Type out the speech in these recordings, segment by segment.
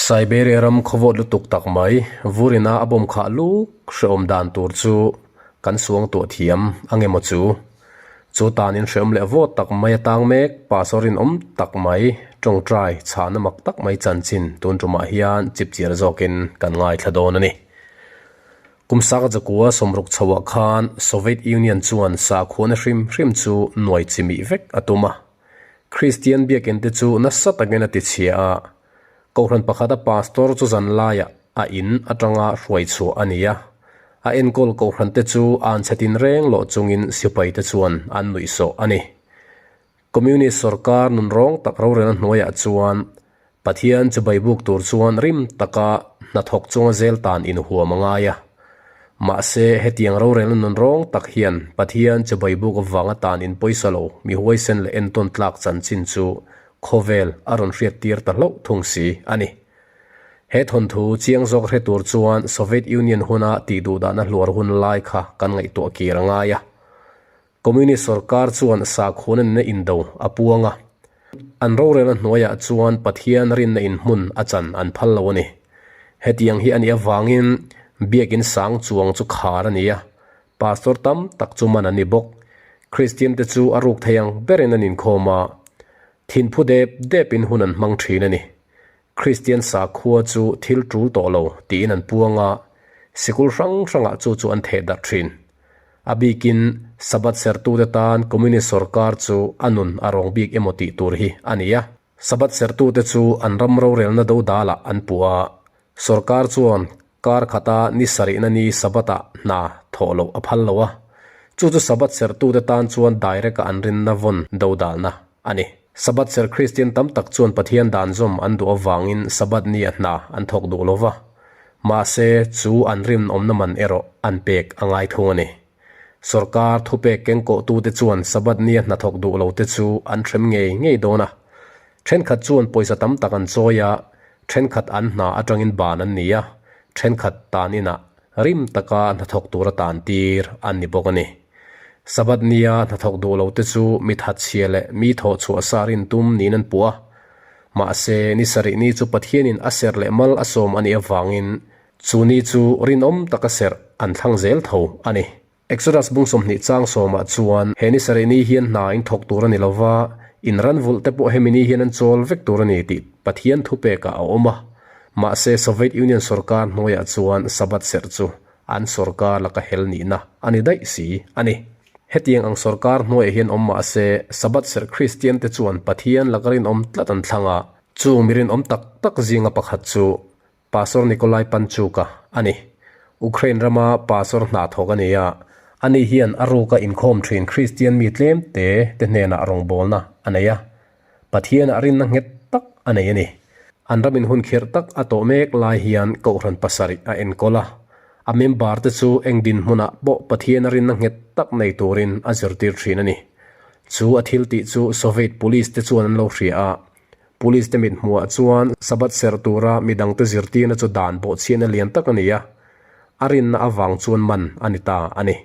Siberia ram khawvawt lutuk tak mai, vurina a bawm khah luk hrehawm dan tur chu kan suang tuah thiam ang emaw chu? Chu tanin hrehawm leh vawt tak mai a tang mek, pastor rinawm tak mai, tawngtai chhahna mak tak mai chanchin tun tumah hian chipchiar zawkin kan ngaithla dawn a ni. Kum saka zakua sawmruk chhoah khan Soviet Union chuan sakhuana hrim hrim chu nuai chimih vek a tum a. Kristian biakinn te chu nasa takin a tichhia a, Kohhran pakhata pastor chu zan laiah a in atanga hruai chhuah a ni a. A enkawl Kohhran te chu an chhe tinreng loh chungin sipai te chuan an nuihsawh a ni. Communist sorkar nunrawng tak rorelna hnuaiah chuan Pathian chu baibuk tur chuan rim taka hnathawk chunga zel tan inhuam a ngai a. Mahse, hetiang rorelna nunrawng tak hian Pathian chu baibuk avanga tan in pawisa lo mi huaisen leh entawn tlak chanchin chu khawvel a rawn hriattir ta hlauh thung si a ni. He thawnthu chiang zawk hre tur chuan Soviet Union huna tihduhdahna hluar hun lai kha kan ngaihtuah kir a ngai a. Communist sorkar chuan sakhuana nena indo a puang a, an rorelna hnuaiah chuan Pathian rinna in hmun a chan an phal lo a ni. Hetiang hi a nih avangin biakin sang chuang chu khar a ni a, pastor tam tak chu man an ni bawk. Kristian te chu a ruk thei ang berin an inkhawm a, thinphu dep depin hun an hmang thin a ni. Kristian sakhua chu thil tul tawh lo tiin an puang a, sikul hrang hrangah chu chu an theh darh thin. A bikin Sabbath sertute tan Communist sorkar chu a nun a rawng bik emaw tih tur hi a ni a. Sabbath sertute chu an ram rorelna dodalah an puh a, sorkar chuan kar khata ni sarihna ni Sabbath-ah hna thawh loh a phal lo a, chu chu Sabbath sertute tan chuan direct-a an rinna vawn dodalna a ni. Sabbath ser Kristian tam tak chuan Pathian dan zawm an duh avangin Sabbath ni a hna an thawk duh lo va. Mahse, chu an rinawmna man erawh an pek a ngai thung a ni. Sorkar thupek kengkawhtute chuan Sabbath nia hnathawk duh lote chu an hrem ngei ngei dawn a. Thenkhat chuan pawisa tam tak an chawi a, thenkhat an hna atangin ban an ni a, thenkhat tan inah rim taka hnathawk tura tan tir an ni bawk a ni. Sabbath nia hnathawk duh lote chu mi thatchhia leh mi thawhchhuah sa rin tum niin an puh a. Mahse, ni sarih ni chu Pathianin a serh leh mal a sawm a nih avangin chu ni chu rinawm taka serh an thlang zel tho a ni. Exodus bung 20 chang sawmah chuan he ni sarih ni hian hna in thawk tur a ni lova, in ran vulh te pawh hemi ni hian an chawl vek tur a ni tih Pathian thupekah a awm a. Mahse, Soviet Union sorkar hnuaiah chuan Sabbath serh chu an sorkar laka hel nihna a ni daih si a ni. Hetiang ang sorkar hnuaiah hian awm mah se, Sabbath serh Kristian te chuan Pathian laka rinawm tlat an thlang a, chung mi rinawm tak tak zinga pakhat chu Pastor Nikolai Panchuk-a a ni. Ukraine rama pastor hna thawk a ni a, ani hian a ruka inkhawm thin Kristian mi tlem te te hnenah rawngbawlna a nei a, Pathianah rinna nghet tak a nei a ni. An ramin hun khirh tak a tawh mek lai hian Kohhran pasarih a enkawl a, a member te chu eng dinhmunah pawh Pathiana rinna nghet tak nei turin a zirtir thin a ni. Chu a thil tih chu Soviet Police te chuan an lo hria a, Police te mithmuhah chuan Sabbath serh tura midangte zirtirna chu dan bawhchhiatna lian tak a ni a, a rinna avang chuan man a ni ta a ni.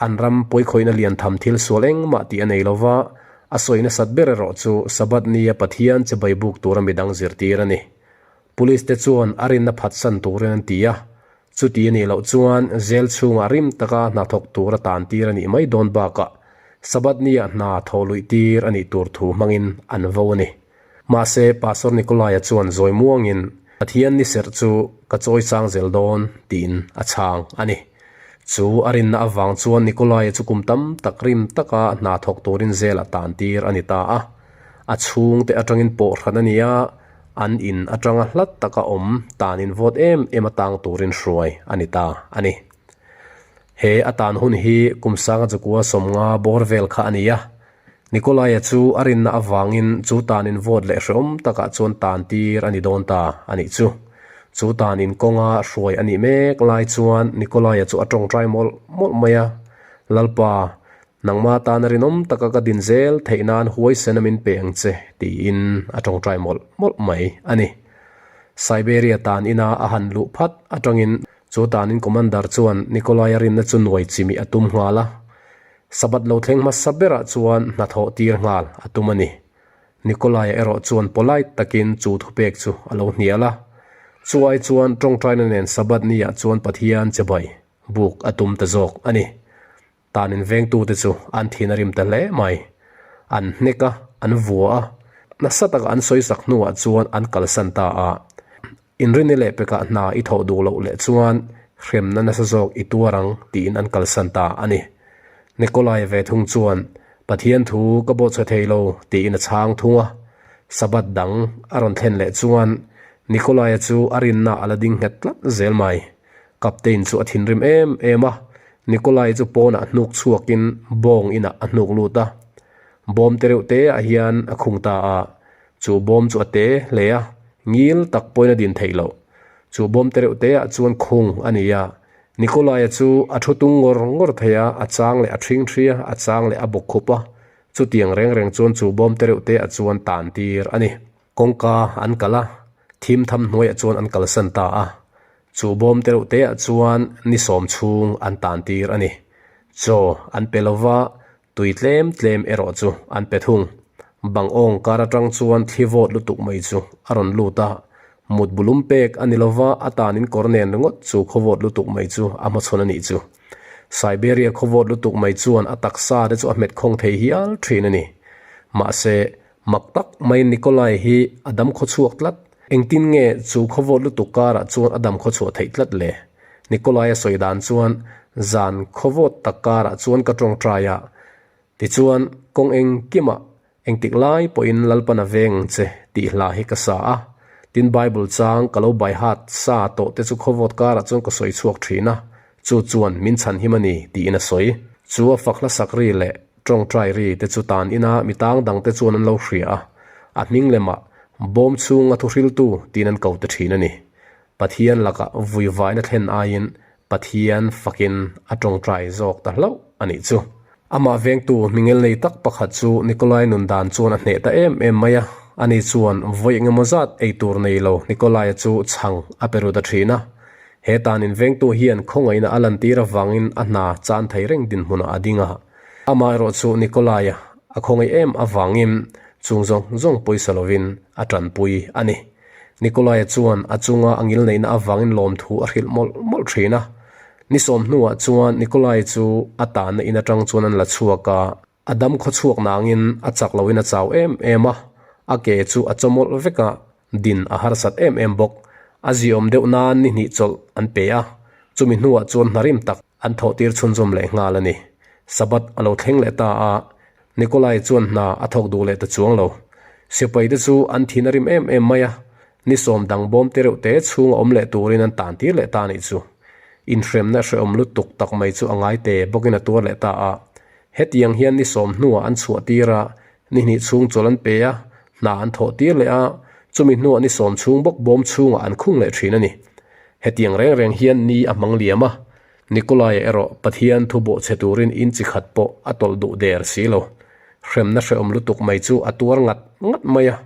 An ram pawikhawihna lian tham thil sual engmah tih a nei lo va, a sawi nasat ber erawh chu Sabbath nia Pathian che baibuk tura midang zirtir a ni. Police te chuan a rinna phatsan turin an ti a, chuti a nih loh chuan jail chhungah rim taka hna thawk tura tantir a nih mai dawn bakah Sabbath nia hna thawh luih tir a nih tur thu hmangin an vo a ni. Mahse, Pastor Nikolai-a chuan zawi muangin, Pathian ni serh chu ka chawi chang zel dawn, tiin a chhang a ni. Chu a rinna avang chuan Nikolai-a chu kum tam tak rim taka hna thawk turin zela tan tir a ni ta a. A chhungte atangin pawh hran a ni a, an in atanga hlat taka awm tanin vawt em em a tang turin hruai a ni ta a ni. He a tan hun hi kum sanga chukua 50 bawr vel kha a ni a. Nikolai-a chu a rinna avangin chu tanin vawt leh hrehawm takah chuan tan tir a ni dawn ta a nih chu. Chu tanin kawnga hruai a nih mek lai chuan Nikolai-a chu a tawngtai mawlh mawlh mai a, Lalpa, nangma tana rinawm taka ka din zel theih nan huaisen a min pe ang che, tiin a tawngtai mawlh mawlh mai a ni. Siberia tan ina a han luh phat atangin chu tanin commander chuan Nikolai-a rinna chu nuai chimih a tum nghal a. Sabbath lo thleng hmasa berah chuan hnathawh tir nghal a tum a ni. Nikolai-a erawh chuan polite takin chu thupek chu a lo hnial a. Chu ai chuan tawngtaina nen Sabbath ni ah chuan Pathian chibai buk a tum ta zawk a ni. Tan in vengtute chu an thin a rim ta hle mai. An hnek a, an vua a, nasa taka an sawi sak hnuah chuan an kalsan ta a. Inrini leh pekah hna i thawh duh loh leh chuan hremna nasa zawk i tuar ang tiin an kalsan ta a ni. Nikolai ve thung chuan, Pathian thu ka bawhchhe thei lo tiin a chhang thung a. Sabbath dang a rawn thlen leh chuan Nikolai-a chu a rinna a la ding nghet tlat zel mai. Captain chu a thinrim em em a, Nikolai chu pawnah hnuk chhuakin bawng inah a hnuk lut a. Bawm te reuh te ah hian a khung ta a, chu bawm chu a te hle a, ngil tak pawhin a din theih loh. Chu bawm te reuh te ah chuan khung a ni a, Nikolai-a chu a thu tung ngawr ngawr thei a, a chang leh a ṭhing ṭhi a, a chang leh a bawk khup a, chutiang reng reng chuan chu bawm te reuh te ah chuan tan tir a ni. Kawngka an kal a, thim tham hnuaiah chuan an kalsan ta a. Chu bawm te reuh teah chuan ni sawm chhung an tan tir a ni. Chaw an pe lo va, tui tlem tlem erawh chu an pe thung. Bang awng kar atang chuan thli vawt lutuk mai chu a rawn lut a. Mut bulum pek a ni lo va, a tanin kawr nen ringawt chu khaw vawt lutuk mai chu a hmachhawn a nih chu. Siberia khaw vawt lutuk mai chuan a taksa te chu a hmet khawng thei hial thin a ni. Mahse, Mak tak mai Nikolai hi a dam khaw chhuak tlat. Engtin nge chu khaw vawt lutuk karah chuan a dam khaw chhuah theih tlat le? Nikolai a sawi dan chuan zan khaw vawt tak karah chuan ka tawngtai a, tichuan kawng engkimah engtik lai pawhin Lalpan a veng ang che tih hla hi ka sa a. Tin Bible chang ka lo bai hat sa tawh te chu khaw vawt karah chuan ka sawi chhuak thin a, chu chuan min chhan him a ni tiin a sawi. Chu a fak hlasak ri leh Tawngtai ri te chu tan ina mi tang dang te chuan an lo hria a, a hming lemah bawm chhunga thuhriltu tiin an ko ta thin a ni. Pathian lakah vuivaina thlen aiin Pathian fakin a tawngtai zawk ta hlauh a nih chu. Amah vengtu mingel nei tak pakhat chu Nikolai nun dan chuan a hneh ta em em mai a, ani chuan vawi engemaw zat ei tur nei lo Nikolai-a chu chhang a pe ru ta thin a. He tan invengtu hian khawngaihna a lantir avangin a hna chan thei reng dinhmunah a ding a. Amaherawh chu Nikolai-a a khawngaih em avangin chung zawng zawng pawisa lovin a tanpui a ni. Nikolai-a chuan a chunga a ngilneihna avangin lawmthu a hrilh mawlh mawlh thin a. Ni sawm hnuah chuan Nikolai chu a tanna in atang chuan an la chhuak a. A dam khaw chhuak nangin a chak loin a chau em em a, a ke chu a chawmawlh vek a, din a harsat em em bawk. A ziawm deuh nan ni hnih chawlh an pe a, chumi hnuah chuan hnarim tak an thawh tir chhunzawm leh nghal a ni. Sabbath a lo thleng leh ta a, Nikolai chuan hna a thawk duh leh ta chuang lo. Sipai te chu an thin a rim em em mai a, ni sawm dang bawm te reuh te chhunga awm leh turin an tan tir leh ta a nih chu. Inhremna hrehawm lutuk tak mai chu a ngai te bawkin a tuar leh ta a, Hetiang hian ni sawm hnuah an chhuah tir a, ni hnih chhung chawl an pe a, hna an thawh tir leh a, chumi hnuah ni sawm chhung bawk bawm chhungah an khung leh thin a ni. Hetiang reng reng hian ni a hmang liam a, Nikolai-a erawh Pathian thu bawh chhe turin in chi khat pawh a tawlh duh der si lo. Hremna hrehawm lutuk mai chu a tuar ngat ngat mai a,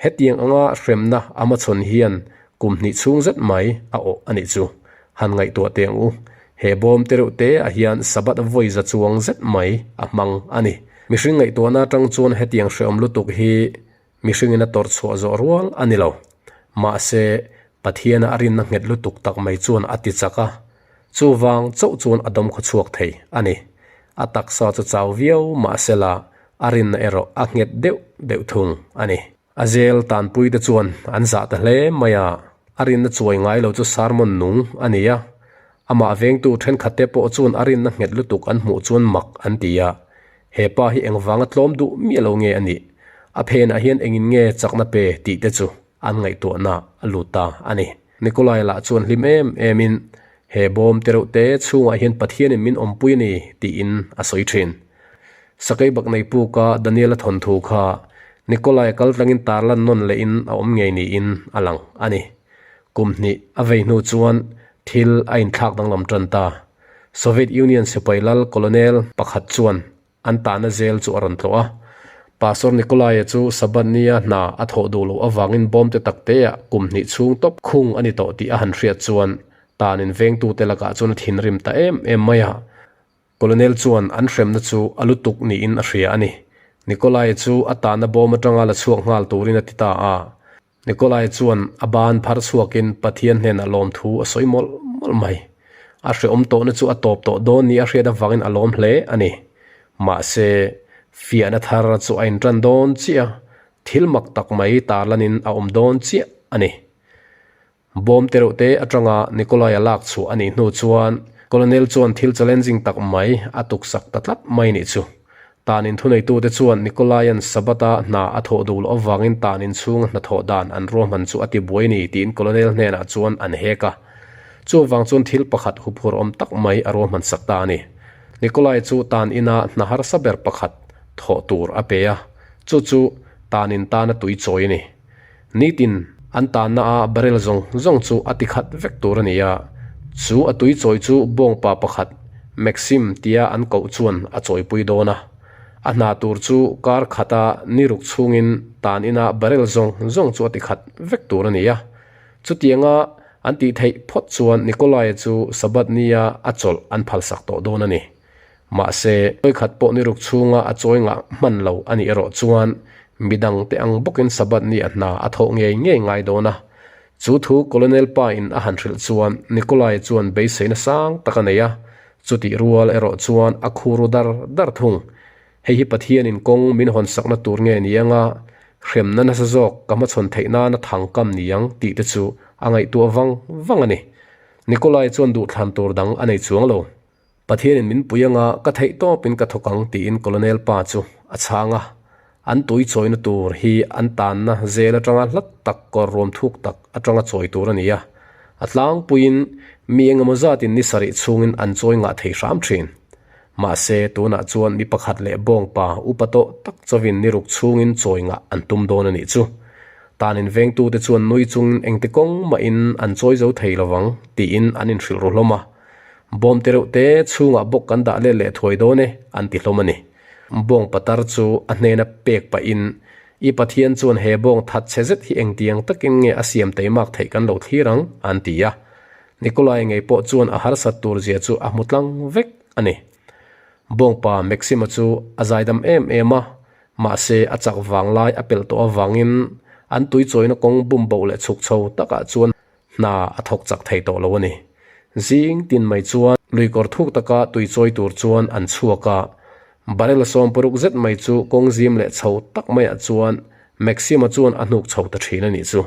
Hetiang anga hremna a hmachhawn hian kum hnih chhung zet mai a awh a nih chu. Han ngaihtuah teh ang u. He bawm te reuh te ah hian Sabbath vawi za chuang zet mai a hmang a ni. Mihring ngaihtuahna atang chuan hetiang hrehawm lutuk hi mihringin a tawrh chhuah zawh rual a ni lo. Mahse, Pathiana a rinna nghet lutuk tak mai chuan a ti chak a, chuvang chauh chuan a dawm khaw chhuak thei a ni. A taksa chu chau viau mahsela A rinna erawh a nghet deuh deuh thung a ni. A zel tanpuite chuan an zah ta hle mai a, a rinna chuai ngai lo chu sermon nung a ni a. Amah vengtu thenkhatte pawh chuan a rinna nghet lutuk an hmuh chuan mak an ti a, He pa hi engvanga tlawm duh miah lo nge a nih? A phenah hian engin nge chakna pe tih te chu an ngaihtuahna a lut ta a ni. Nikolai lah chuan hlim em emin, He bawm te reuh te chhungah hian Pathianin min awmpui a ni, tiin a sawi thin. Sakei bak nei puka Daniel-a thawnthu kha Nikolai kal tlangin tarlan nawn lehin a awm ngei niin a lang a ni. Kum hnih a vei hnu chuan thil a inthlak danglam tan ta. Soviet Union sipai lal colonel pakhat chuan An tahna zel chu a rawn tlawh a. Pastor Nikolai-a chu Sabbath nia hna a thawh duh loh avangin bawm te tak teah kum hnih chhung tawp khung a ni tawh tih a han hriat chuan tanin vengtute lakah chuan a thinrim ta em em mai a. Colonel chuan an hremna chu a lutuk niin a hria a ni. Nikolai-a chu a tahna bawm atanga la chhuak nghal turin a ti ta a. Nikolai chuan a ban phar chhuakin Pathian hnenah lawmthu a sawi mawlh mawlh mai. A hrehawm tawhna chu a tawp tawh dawn ni a hriat avangin a lawm hle a ni. Mahse, fiahna thar chu a intan dawn chiah a, thil mak tak mai tarlanin a awm dawn chiah a ni. Bawm te reuh te atanga Nikolai-a lak chhuah a nih hnu chuan Colonel chuan thil challenging tak mai a tuksak ta tlat mai nih chu. Tanin thuneitute chuan Nikolai-a'n Sabbath-a hna a thawh duh loh avangin tanin chhunga hnathawh dan an ruahman chu a ti buai ni tiin Colonel hnenah chuan an hek a. Chuvang chuan thil pakhat huphur awm tak mai a ruahman sak ta a ni. Nikolai chu tan ina hna harsa ber pakhat thawh tur a pe a, chu chu tanin tana tui chawi a ni. Nitin an tanna a barrel zawng zawng chu a ti khat vek tur a ni a, chu a tui chawi chu bawngpa pakhat Maxim tia an koh chuan a chawipui dawn a. A hna tur chu kar khata ni ruk chhungin tan ina barrel zawng zawng chu a ti khat vek tur a ni a. Chutianga an tih theih phawt chuan Nikolai-a chu Sabbath nia a chawlh an phalsak tawh dawn a ni. Mahse, vawikhat pawh ni ruk chhunga a chawi ngah hman lo a nih erawh chuan midang te ang bawkin Sabbath ni a hna a thawh ngei ngei ngai dawn a. Chu thu Colonel pa in a han hrilh chuan Nikolai chuan beiseina sang tak a nei a, chutih rual erawh chuan a khu ru dar dar thung. Hei hi Pathianin kawng min hawn sakna tur nge ni anga hremna nasa zawk ka hmachhawn theih nana thang kam ni ang tih te chu a ngaihtuah vang vang a ni. Nikolai chuan duhthlan tur dang a nei chuang lo. Pathianin min pui anga ka theih tawpin ka thawk ang tiin Colonel pa chu a chhang a. An tui chawina tur hi an tanna zel atanga hlat tak kawr ruam thuk tak atanga chawi tur a ni a. A tlangpuiin mi engemaw zatin ni sarih chhungin an chawi ngah thei hram thin. Mahse tunah chuan mi pakhat leh bawngpa upa tawh tak chawin ni ruk chhungin chawi ngah an tum dawn a nih chu. Tanin vengtute chuan nui chungin engti kawng mahin an chawi zo thei lovang tiin an inhrilh ru hlawm a. Bawm te reuh te chhungah bawk kan dah let leh thuai dawn e, an ti hlawm a ni. Bawng patar chu a hnena pek pahin, I Pathian chuan he bawng that chhe zet hi engtiang takin nge a siam teimak theih kan lo thlir ang, an ti a. Nikolai ngei pawh chuan a harsat tur zia chu a hmu tlang vek a ni. Bawngpa Maxima chu a zaidam em em a, mahse a chak vanglai a pelh tawh avangin an tuichawina kawng bumboh leh chhuk chho takah chuan Hna a thawk chak thei tawh lo a ni. Zing tin mai chuan lui kawr thuk taka tui chawi tur chuan an chhuak a. Barrel sawmparuk zet mai chu kawng zim leh chho tak maiah chuan Maxima chuan a hnuk chho ta thin a nih chu.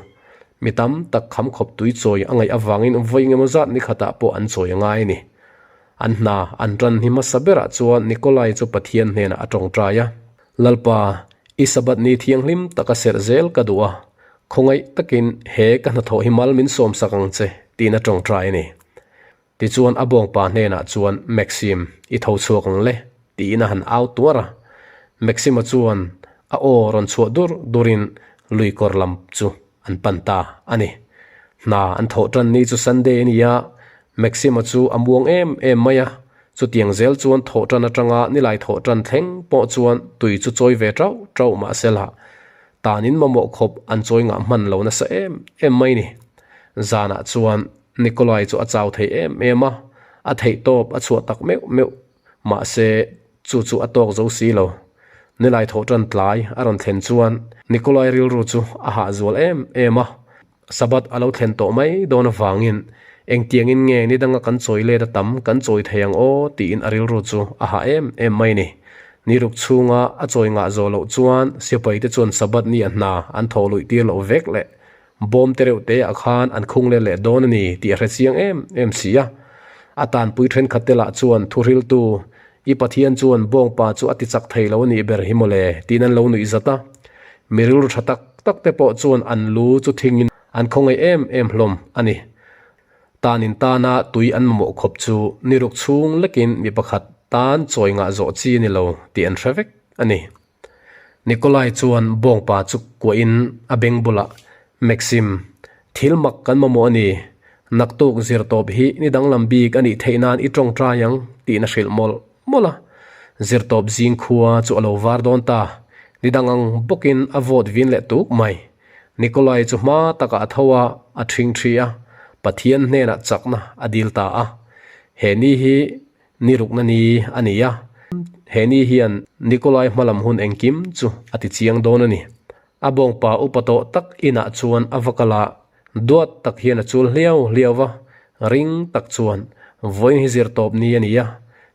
Mi tam tak kham khawp tui chawi a ngaih avangin vawi engemaw zat ni khatah pawh an chawi a ngai a ni. An hna an tan hi hmasa berah chuan Nikolai chu Pathian hnenah a tawngtai a. Lalpa, i Sabbath ni thianghlim taka serh zel ka duh a, Khawngaih takin he ka hnathawh hi mal min sawmsak ang che, tiin a tawngtai a ni. Tichuan a bawngpa hnenah chuan, Maxim, i tho chhuak ang le, tiin a han au tuar a. Maxim-a chuan a aw rawn chhuah dur durin lui kawr lam chu an pan ta a ni. Hna an thawh tan ni chu Sunday a ni a, Maxim-a chu a muang em em mai a. Chutiang zel chuan thawh tan atanga nilai thawh tan thleng pawh chuan tui chu chawi ve tauh tauh mahsela Tanin mamawh khawp an chawi ngah hman lo nasa em em mai ni. Zanah chuan Nikolai chu a chau thei em em a, a theih tawp a chhuah tak meuh meuh. Mahse, chu chu a tawk zo si lo. Nilai thawh tan tlai a rawn thlen chuan Nikolai rilru chu a hahzual em em a. Sabbath a lo thlen tawh mai dawn avangin engtiangin nge ni danga kan chawi let a tam kan chawi thei ang aw tiin a rilru chu a hah em em mai ni. Ni ruk chhunga a chawi ngah zawh loh chuan sipai te chuan Sabbath ni a hna an thawh luih tir loh vek leh bawm te reuh te ah khan an khung let leh dawn a ni tih a hre chiang em em si a. A tanpui thenkhat te lah chuan thuhriltu I Pathian chuan bawngpa chu a ti chak thei lo a nih ber hi mawle tiin an lo nuih zat a. Mi rilru tha tak tak te pawh chuan an lu chu thingin an khawngaih em em hlawm a ni. Tanin tana tui an mamawh khawp chu ni ruk chhung lekin mi pakhat tan chawi ngah zawh chi a ni lo tih an hre vek a ni. Nikolai chuan bawngpa chu kuahin a beng bulah, Maxim, thil mak kan mamawh a ni. Naktuk zir tawp hi ni danglam bik a nih theih nan i tawngtai ang, tiin a hrilh mawlh mawlh a. Zir tawp zing khua chu a lo var dawn ta. Ni dang ang bawkin a vawt vin leh tuk mai. Nikolai chu hma takah a tho a, a ṭhing ṭhi a, Pathian hnenah chakna a dil ta a. He ni hi Ni rukna ni a ni a, he ni hian Nikolai hmalam hun engkim chu a ti chiang dawn a ni. A bawngpa upa tawh tak inah chuan a va kal a, duat tak hian a chul hliau hliau va, ring tak chuan, Vawiin hi zir tawp ni a ni a,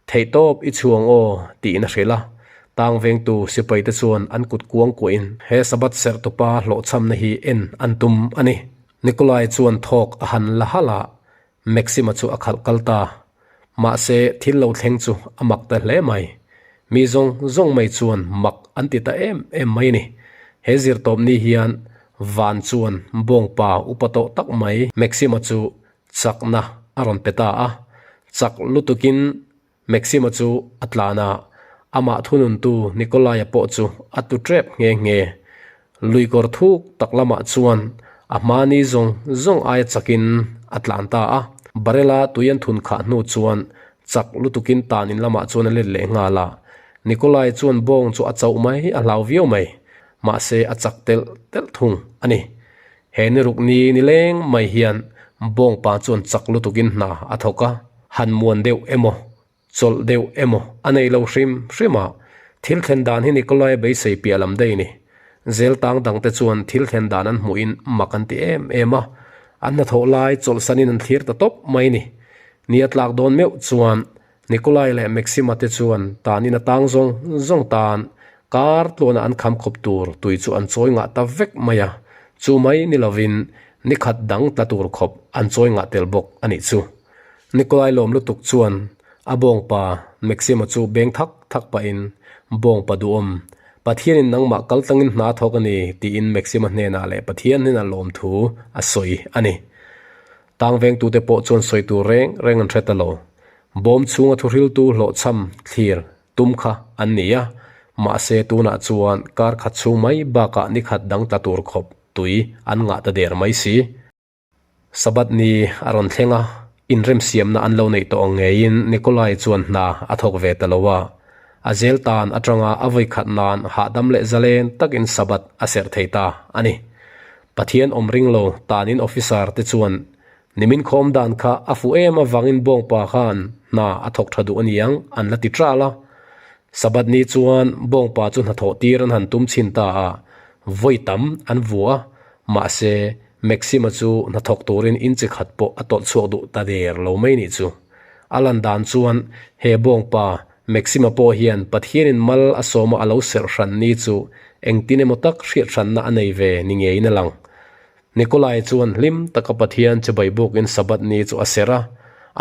theihtawp i chhuang aw, tiin a hrilh a. Tang vengtu sipaite chuan an kut kuang kuahin he Sabbath serh tupa hlawhchhamna hi en an tum a ni. Nikolai chuan thawk a han la halh a, Maxima chu a khalh kal ta. Mahse, thil lo thleng chu a mak ta hle mai. Mi zawng zawng mai chuan mak an ti ta em em mai a ni. He zirtawp ni hian Van chuan bawngpa upa tawh tak mai Maxima chu chakna a rawn pe ta a. Chak lutukin Maxima chu a tlan a, amah thununtu Nikolai-a pawh chu a tu ṭep nghe nghe. Luikawr thuk tak lamah chuan a hmani zawng zawng aia chakin a tlan ta a. Barrel-a tui an thun khah hnu chuan chak lutukin tan in lamah chuan a let leh nghal a. Nikolai chuan bawng chu a chauh mai a hlau viau mai. Mahse a chak telh telh thung a ni. He ni ruk ni ni leng mai hian bawngpa chuan chak lutukin hna a thawk a, han muan deuh emaw, chawlh deuh emaw a nei lo hrim hrim a, thil thlen dan hi Nikolai beisei piah lam daih a ni. Zel tang dangte chuan thil thlen dan an hmuhin mak an ti em em a, an hnathawh lai chawlhsanin an thlir ta tawp mai a ni. Ni a tlak dawn meuh chuan Nikolai leh Maxima te chuan tanin a tang zawng zawng tan kar tluana an kham khawp tur tui chu an chawi ngah ta vek mai a, chu mai ni lovin ni khat dang tla tur khawp an chawi ngah tel bawk a nih chu. Nikolai lawm lutuk chuan a bawngpa Maxima chu beng thak thak pahin, Bawngpa duhawm, Pathianin nangmah kal tlangin hna thawk a ni tiin Maxima hnenah leh Pathian hnenah lawmthu a sawi a ni. Tang vengtute pawh chuan sawi tur reng reng an hre ta lo. Bawm chhunga thuhriltu hlawhchham thlir tum kha an ni a, mahse tunah chuan kar khat chhung mai bakah ni khat dang tla tur khawp tui an ngah ta der mai si. Sabbath ni a rawn thleng a, inremsiamna an lo neih tawh ang ngeiin Nikolai chuan hna a thawk ve ta lo a, a zel tan atanga a vawi khat nan hahdam leh zalen takin Sabbath a serh thei ta a ni. Pathian awm ring lo tanin officer te chuan nimin khawm dan kha a fuh em avangin bawngpa khan hna a thawk tha duh aniang an la ti tral a. Sabbath ni chuan bawngpa chu hnathawh tir an han tum chhin ta a, vawi tam an vua a, mahse Maxima chu hnathawk turin inchi khat pawh a tawlh chhuak duh ta der lo mai nih chu. A lan dan chuan he bawngpa Maxima pawh hian Pathianin mal a sawma a lo serh hran ni chu engtin emaw tak hriat hranna a nei ve ni ngeiin a lang. Nikolai chuan hlim taka Pathian chibai bukin Sabbath ni chu a serh a,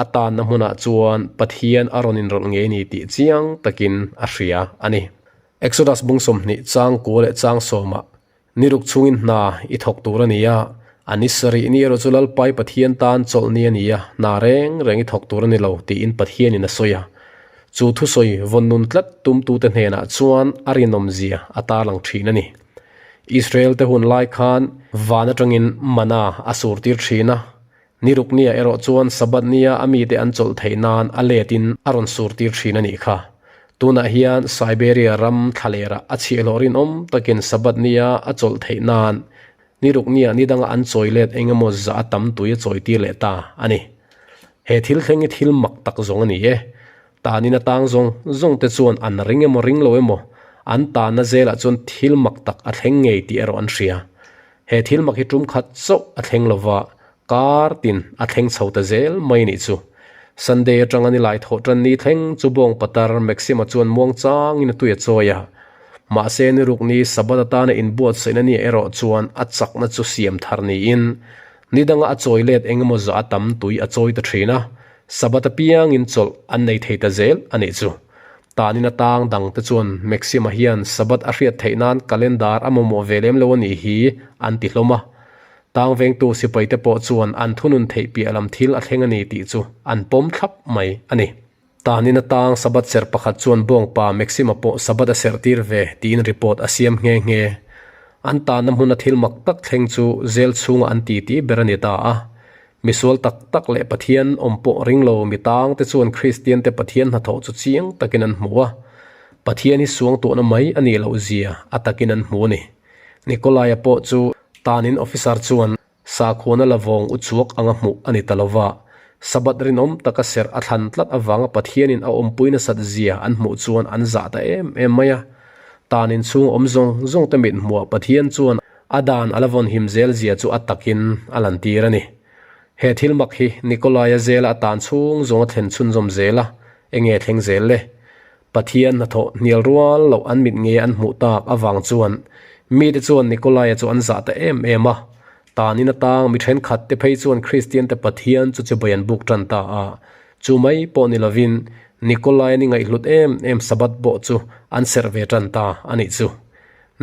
a tanna hmunah chuan Pathian a rawn inrawlh ngei ni tih chiang takin a hria a ni. Exodus bung 20 chang kua leh chang sawmah Ni ruk chungin hna i thawk tur a ni a, a ni sarih ni erawh chu Lalpai Pathian tan chawlh ni a ni a, hna reng reng i thawk tur a ni lo tiin Pathianin a sawi a. Chu thusawi vawn nun tlat tumtute hnenah chuan a rinawmzia a tarlang thin a ni. Israel-te hun lai khan van atangin mana a surtir thin a, Ni ruk nia erawh chuan Sabbath nia a mite an chawlh theih nan a letin a rawn surtir thin a nih kha. Tunah hian Siberia ram thlalerah a chhiahhlawh rinawm takin Sabbath nia a chawlh theih nan ni ruk nia ni danga an chawi let eng emaw zah a tam tui a chawitir leh ta a ni. He thil thleng hi thil mak tak zawng a ni e. Tanin a tang zawng zawng te chuan an ring emaw ring lo emaw an tanna zelah chuan thil mak tak a thleng ngei tih erawh an hria. He thil mak hi tum khat chauh a thleng lova, kar tin a thleng chho ta zel mai nih chu. Sunday atanga nilai thawh tan ni thleng chu bawng patar Maxima chuan muang changin a tui a chawi a. Mahse ni ruk ni Sabbath atana inbuatsaihna ni erawh chuan a chakna chu siam thar niin ni danga a chawi let engemaw zah a tam tui a chawi ta thin a, Sabbath apiangin chawlh an nei thei ta zel a nih chu. Tanin a tang dang te chuan Maxima hian Sabbath a hriat theih nan calendar a mamawh ve lem lo a nih hi an ti hlawm a. Tang vengtu sipai te pawh chuan an thunun theih piah lam thil a thleng a ni tih chu an pawm thlap mai a ni. Tanin a tang Sabbath serh pakhat chuan bawngpa Maxima pawh Sabbath a serh tir ve tiin report a siam nghe nghe. An tanna hmuna thil mak tak thleng chu zel chhunga an titi ber a ni ta a. Misual tak tak leh Pathian awm pawh ring lo mi tang te chuan Kristian te Pathian hnathawh chu chiang takin an hmu a. Pathian hi suang tuahna mai a nih loh zia a takin an hmu a ni. Nikolaia pawh chu tanin officer chuan sakhuana la vawng u chuak anga hmuh a ni ta lo va. Sabbath rinawm taka serh a thlan tlat avanga Pathianin a awmpui nasat zia an hmuh chuan an zah ta em em mai a. Tan inchhung awm zawng zawng te mit hmuah Pathian chuan a dan a la vawn him zel zia chu a takin a lantir a ni. He thil mak hi Nikolaia zela a tan chhung zawng a thlen chhunzawm zel a, enge thleng zel le? Pathian hnathawh hnial rual loh an mit nge an hmuh tak avang chuan mite chuan Nikolaia chu an zah ta em em a. Tan in atang mi thenkhat te phei chuan Kristian te Pathian chu chibai an buk tan ta a. Chu mai pawh ni lovin Nikolaia ni ngaihhlut em em Sabbath pawh chu an serh ve tan ta a nih chu.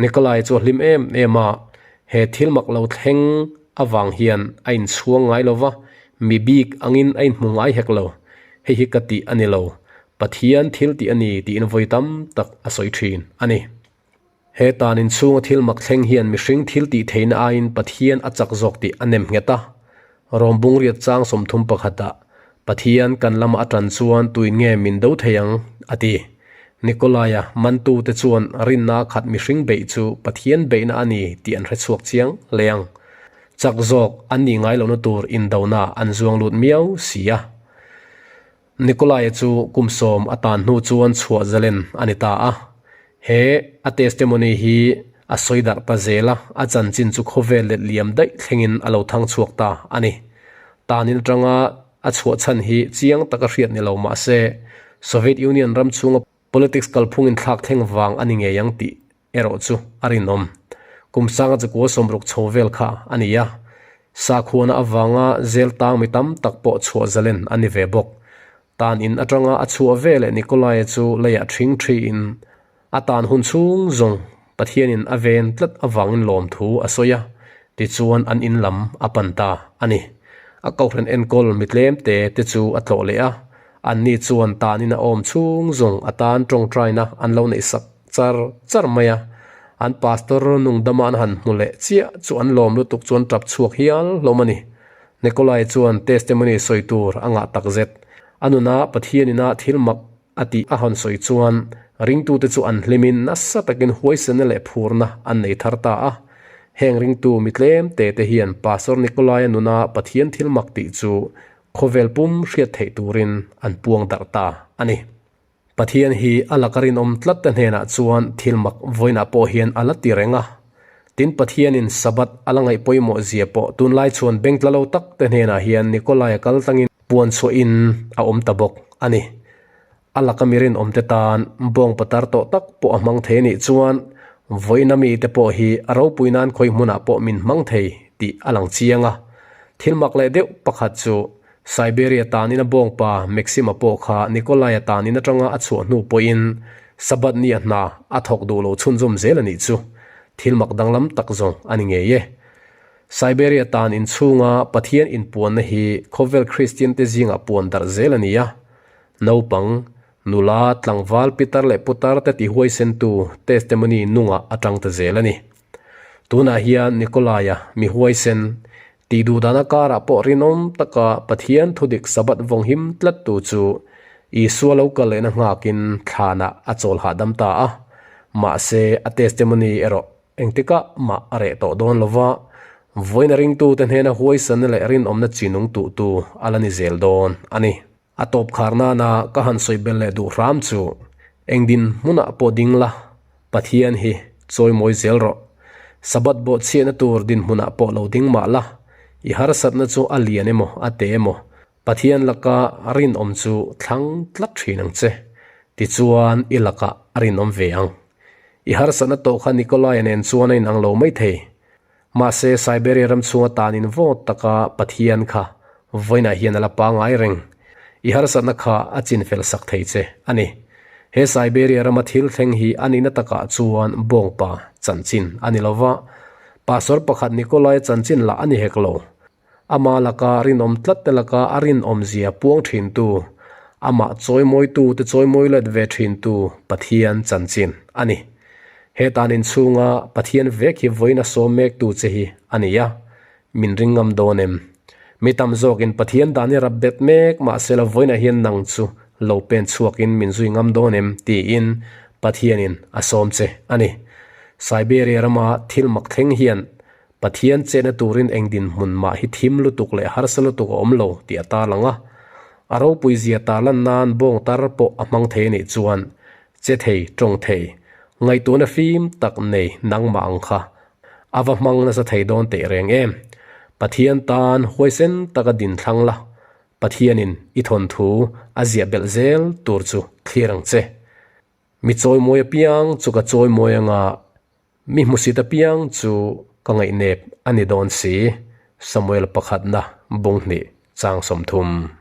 Nikolai chu a hlim em em a, he thil mak lo thleng avang hian a inchhuang ngai lo va, mi bik angin a inhmu ngai hek lo. Hei hi ka tih a ni lo, Pathian thil tih a ni tiin vawi tam tak a sawi thin a ni. He tan inchhunga thil mak thleng hian mihring thil tih theihna aiin Pathian a chak zawk tih a nem nghet a. Rawm bungriat chang 30 pakhatah, Pathian kan lama a tan chuan tuin nge min do thei ang? a ti. Nikolaia mantute chuan rinna khat mihring beih chu Pathian beihna a ni tih an hre chhuak chiang hle ang. Chak zawk an nih ngai lohna tur indona an zuang lut miau si a. Nikolaia chu kum sawm a tan hnu chuan chhuah zalen a ni ta a. He a testimony hi a sawi darh ta zel a, a chanchin chu khawvel let liam daih thlengin a lo thang chhuak ta a ni. Tanin atanga a chhuah chhan hi chiang taka hriat ni lo mah se, Soviet Union ram chhunga politics kalphung inthlak thleng vang a ni ngei ang tih erawh chu a rinawm. Kum sanga chakua sawmruk chho vel kha a ni a, sakhuana avanga zel tang mi tam tak pawh chhuah zalen a ni ve bawk. Tan in atanga a chhuah ve leh Nikolaia chu leiah ṭhing ṭhiin a tan hun chhung zawng Pathianin a ven tlat avangin lawmthu a sawi a, tichuan an in lam a pan ta a ni. A kohhran enkawl mi tlem te te chu a tlawh leh a, anni chuan tanin a awm chhung zawng a tan ṭawngṭaina an lo neihsak char char mai a. An pastor nungdama an han hmu leh chiah chu an lawm lutuk chuan ṭap chhuak hial hlawm a ni. Nikolai chuan testimony sawi tur a ngah takzet. A nuna Pathian ina thil mak a tih a hawn sawi chuan ringtute chu an hlimin nasa takin huaisenna leh phurna an nei thar ta a. Heng ringtu mi tlem te te hian Pastor Nikolai-a nuna Pathian thil mak tih chu khawvel pum hriat theih turin an puang darh ta a ni. Pathian hi a laka rinawm tlat te hnenah chuan thil mak vawiinah pawh hian a la ti reng a. Tin, Pathianin Sabbath a la ngaih pawimawh zia pawh tunlai chuan beng tla lo tak te hnenah hian Nikolaia kal tlangin puan chhuahin a awm ta bawk a ni. A laka mi rinawm te tan bawng patar tawh tak pawh a hmang thei a nih chuan vawiina mite pawh hi a ropui nan khawi hmunah pawh min hmang thei tih a lang chiang a. Thil mak leh deuh pakhat chu Siberia tanin a bawngpa Maxim-a pawh kha Nikolai-a tanin atanga a chhuah hnu pawhin Sabbath ni a hna a thawk duh lo chhunzawm zel a nih chu thil mak danglam tak zawng a ni ngei e. Siberia tan inchhunga Pathian inpuanna hi khawvel Kristiante zingah puan darh zel a ni a. Naupang, nula, tlangval, pitar leh putar te tihuaisentu testimony nungah a tang ta zel a ni. Tunah hian Nikolai-a mi huaisen Tih duh dana karah pawh rinawm taka Pathian thudik Sabbath vawng him tlattu chu Isua lo kal lehna nghakin thlanah a chawl hahdam ta a. Mahse, a testimony erawh engtikah mah a reh tawh dawn lo va, vawiin a ringtute hnena huaisanna leh rinawmna chinung tuhtu a la ni zel dawn a ni. A tawp khar nana ka han sawi bel leh duh hram chu, eng din hmunah pawh ding la, Pathian hi chawimawi zel rawh. Sabbath bawh chhiahna tur dinhmunah pawh lo ding mah la, i harsatna chu a lian emaw a te emaw, Pathian laka rinawm chu thlang tlat thin ang che. Tichuan i lakah a rinawm ve ang. I harsatna tawh kha Nikolaia nen chuan a inang lo maithei. Mahse, Siberia ram chhunga tanin vawt taka Pathian kha vawiinah hian a la pangngai reng. I harsatna kha a chinfel sak thei che a ni. He Siberia rama thil thleng hi a nihna takah chuan bawngpa chanchin a ni lova, pastor pakhat Nikolai chanchin lah a ni hek lo. Ama laka rinawm tlat te laka a rinawmzia puang thintu, amah chawimawitu te chawimawi let ve thintu Pathian chanchin a ni. He tan inchhunga Pathian vek hi vawiin a sawm mektu che hi a ni a, min ring ngam dawn em? Mi tam zawkin Pathian dan hi rap bet mek mahsela vawiinah hian nang chu lo pen chhuakin min zui ngam dawn em? tiin Pathianin a sawm che a ni. Siberia rama thil mak thleng hian Pathian chetna turin eng dinhmun mah hi thim lutuk leh harsa lutuk a awm lo tih a tarlang a. A ropui zia tarlan nan bawng tar pawh a hmang thei a nih chuan che thei, tawng thei. Ngaihtuahna fim tak nei nangmah ang kha a va hmang nasa thei dawn teh reng em? Pathian tan huaisen taka din thlang la, Pathianin i thawnthu a ziah belh zel tur chu thlir ang che. Mi chawimawi apiang chu ka chawimawi anga mi hmusit apiang chu ka ngaihnep a ni dawn si, Samuel pakhatna bunghnih chang 30.